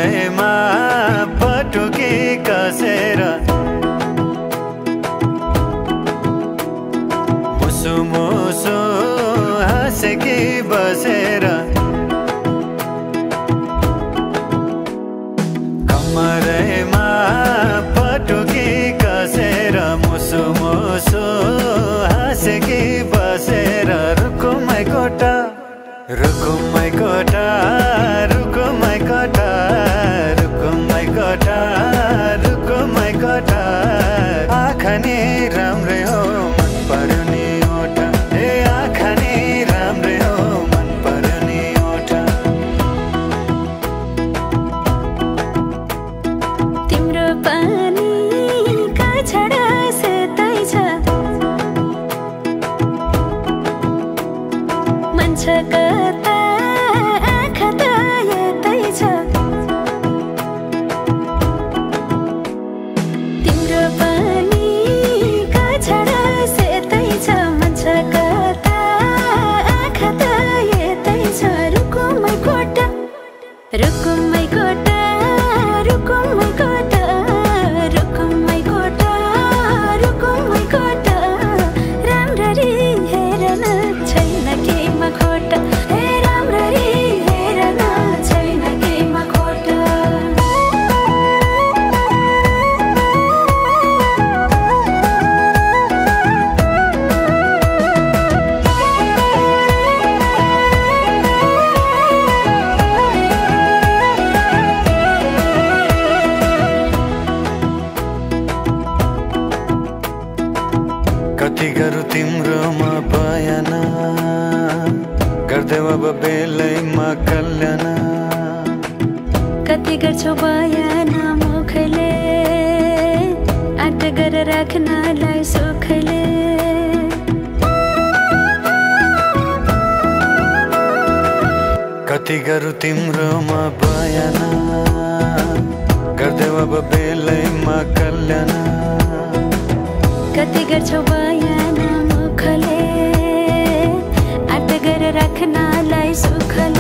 कमरैमा पटुकी कसेर मुसु मुसु हाँसेकी बसेर कमरैमा पटुकी कसेर मुसु मुसु हाँसेकी बसेर रुकुमै कोटा रुकुमै कोटा रुकुमै कोटा रुकुमै कोटा रुकुमै कोटा आँखा नि राम्रै हो मन पर्यो नि ओठा ए आँखा नि राम्रै हो मन पर्यो नि ओठा तिम्रो पानीका छडा सेतै छ मन छ कता आँखा त यतै छ तिम्रो पानीका छडा सेतै छ मन छ कता आँखा त यतै छ रुकुमै कोटा रुकुमै कोटा रुकुमै कोटा रुकुमै कोटा रुकुमै कोटा राम्ररी हेर्न छैन केमा खोटा हे राम्ररी हेर्न छैन केमा खोटा कति गरौँ तिम्रोमा बयान गर्देऊ अब बेलैमा कल्याण कति गर्छौ बयान मुखले आँट गरेर राख्नलाई सुखले कति गरौँ तिम्रोमा बयान गर्देऊ अब बेलैमा कल्याण कति गर्छौ बयान मुखले आँट गरेर राख्नलाई सुखले